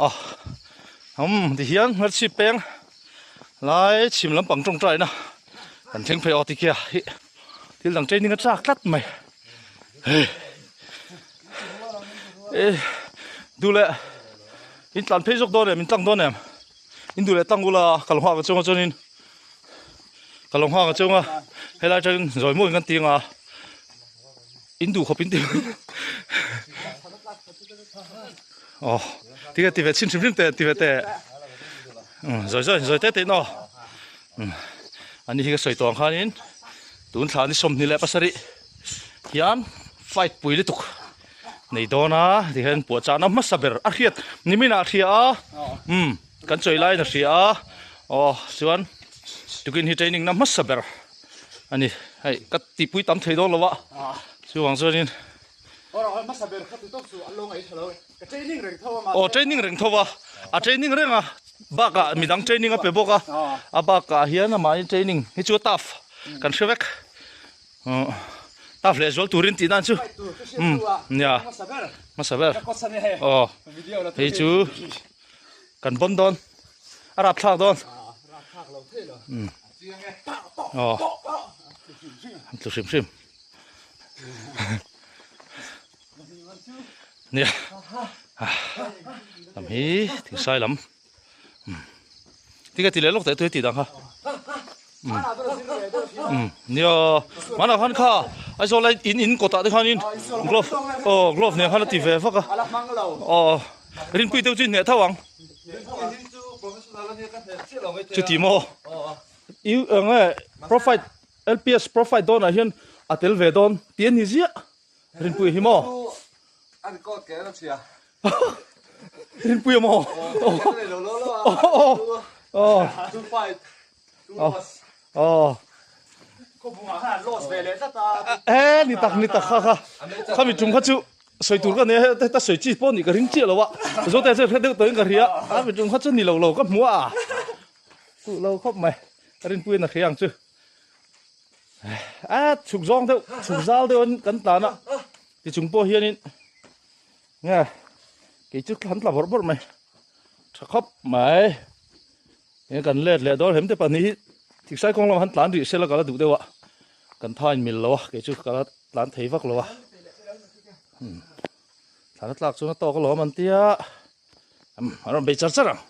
Aw umm ti hian hmarchhip peng lai chhim lampang tawngtaina kan thleng phei aw tikhiah hi thil dang training a chak tlat mai hei e duh leh in tlan phei zawk dawn em in tlang dawn em in duh leh tlang ula ka lo nghak ang chunga chuanin ka lo nghak ang chunga helai atangin zawi muangin kan ti anga in duh khawp in ti aw ti ti ve chin hrim hrim te ti ve te zawi zawi zawi te te in aw ani hi ka sawi tawh ang khanin tun thla ni 27 hian fight pui lutuk nei dawn a tihian puahchahna hmasa ber a hriat nimin ah a hria a um kan chawi laiin a hria a aw chuan tukin hi training na hmasa ber ani hei ka tihpui tam thei dawn lo a chuvang chuanin aw training reng tho a a training reng a bakah midang training a pe bawk a a bakah hian amahni training hi chu a tough kan hre vek tough leh zual turin tih nan chu um nia hmasa ber aw hei chu kan bawn dawn a rapthlak dawn um aw an tlu hrim hrim nia lam hi thingsai lam tinge ti leh lawk teh tui tih dang kha um nia hmanah khan kha Aizawl lai in in kawtah te khanin glove aw glove nen khan a ti ve vak a aw rinpui deuh chu inhneh tho ang chuti maw i eng nge profile LPS profile dawnah hian a tel ve dawn tih a ni ziah rinpui hi maw a record ke a chhia rinpui a maw aw two fight two loss aw e ni tak ni tak kha kha khami tum kha chu sawi tur ka nei a heta sawi chi pawh nih ka ring chiah lo a zote chuan hre deuh tawhin ka hria a mi tum kha chu ni lo lo ka hmu a duh lo khawp mai rinpuiin a hria ang chu a chhuk zawng deuh chhuk zal deuh an kan tlan a ti chung pawh hianin nge kei chu han tla bawrh bawrh mai tha khawp mai he kan let leh dawn hem te pahnih hi thiksai kawng lamah han tlan rih sela ka la duh deuh a kan tha in mil lo a kei chu ka la tlan thei vak lo a thlan a tlak chuan a tawk alawm an tia an rawn bei char char ang.